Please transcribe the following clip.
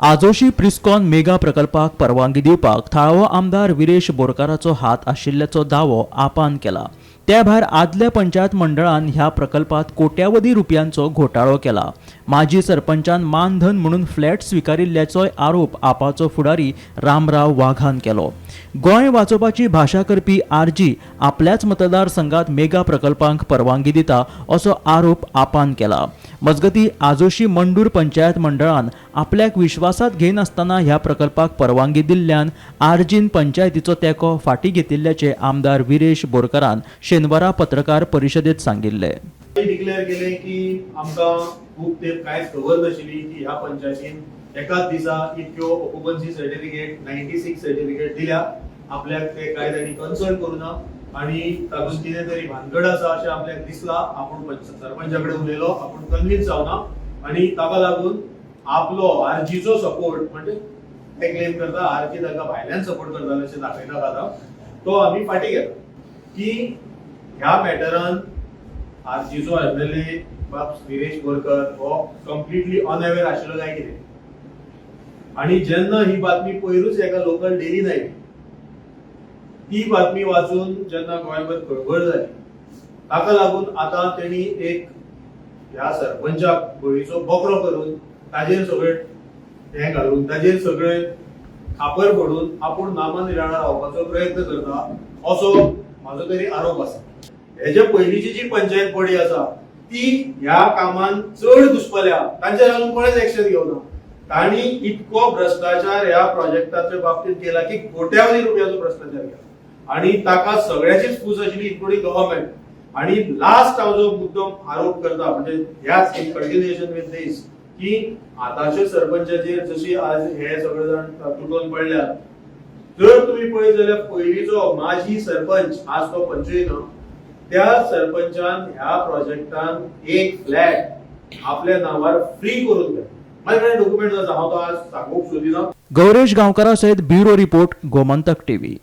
आजोशी प्रिस्कॉन mega प्रकल्पाक परवानगी दिवपाक थळावो आमदार विरेश बोरकाराचो हात आशिल्ल्याचो दावो आपान केला. त्या भायर आदल्या पंचायत मंडळान ह्या प्रकल्पात कोट्यावधी रुपयांचो घोटाळो केला. माजी सरपंचान मानधन म्हणून फ्लॅट स्विकारिल्ल्याचोय आरोप आपाचो फुडारी रामराव वाघान केलो. गोंय वाचोवपाची भाशा करपी आरजी आपल्याच मतदारसंघात मेगा प्रकल्पांक परवानगी दिता असो आरोप आपान केला. मजगती आजोशी मंडूर पंचायत मंडळान आपल्याक विश्वासात घेयनासतना ह्या प्रकल्पाक परवानगी दिल्ल्यान आरजीन पंचायतीचो तेंको फाटीं घेतिल्ल्याचें आमदार विरेश बोरकारान शेनवारा पत्रकार परिशदेत सांगिल्लें. डिक्लेअर केलें की आमकां खूब तेंप कांयच खबर नाशिल्ली की ह्या पंचायतीन एकाच दिसा इतक्यो ऑक्युपन्सी सर्टिफिकेट, 96 सर्टिफिकेट दिल्या. आपल्याक ते कांय तांणी कन्सल्ट करूं ना आनी तातूंत कितें तरी भानगड आसा अशें आपल्याक दिसलां. आपूण सरपंचा कडेन उलयलो, आपूण कन्विन्स जावना आनी ताका लागून आपलो आरजीचो सपोर्ट, म्हणजे ते क्लेम करता आरजी ताका भायल्यान सपोर्ट करताले अशें दाखयता आतां, तो आमी फाटीं घेता की ह्या मॅटरान आरजीचो एमएलए बाब विरेश बोरकर हो कंप्लिटली अनअवेर आशिल्लो काय कितें. आणि जेन्ना ही बातमी पयरूच एका लोकल डेलीन आयली, ती बातमी वाचून जेन्ना गोंयभर खळबळ जाली, ताका लागून आतां तेणी एक ह्या सरपंचाक बळीचो बकरो करून, ताजेर सगळे हें घालून, ताजेर सगळे खापर पडून आपूण नामान निराळा रावपाचो प्रयत्न करता असो म्हाजो तरी आरोप आसा. हेच्या पयलींची जी पंचायत बॉडी आसा ती ह्या कामान चड घुसपल्या, तांचेर अजून कोणेच एक्शन घेवना. तांणी इतको भ्रष्टाचार ह्या प्रोजेक्टाच्या बाबतीत केला की कोट्यावधी रुपयाचो भ्रष्टाचार केला आणि ताका सगळ्याचीच फूस आशिल्ली, इन्क्लुडींग गव्हर्मेंट. आणि लास्ट हांव जो मुद्दम आरोप करता, म्हणजे ह्याच इन कंटिन्युएशन विथ दीस, की आतांचे सरपंचाचेर जशी आज हे सगळे जाण तुटून पडल्यात, जर तुम्ही पळयत जाल्यार पयलींचो माजी सरपंच, आज तो पंचूय ना, त्या सरपंचान ह्या प्रोजेक्टान एक फ्लॅट आपल्या नावार फ्री करून दिला. माझ्या कडेन डॉक्युमेंट आसा, हांव तो आज सांगूंक सोदिना. गौरेश गांवकारा सयत ब्युरो रिपोर्ट, गोमंतक टीव्ही.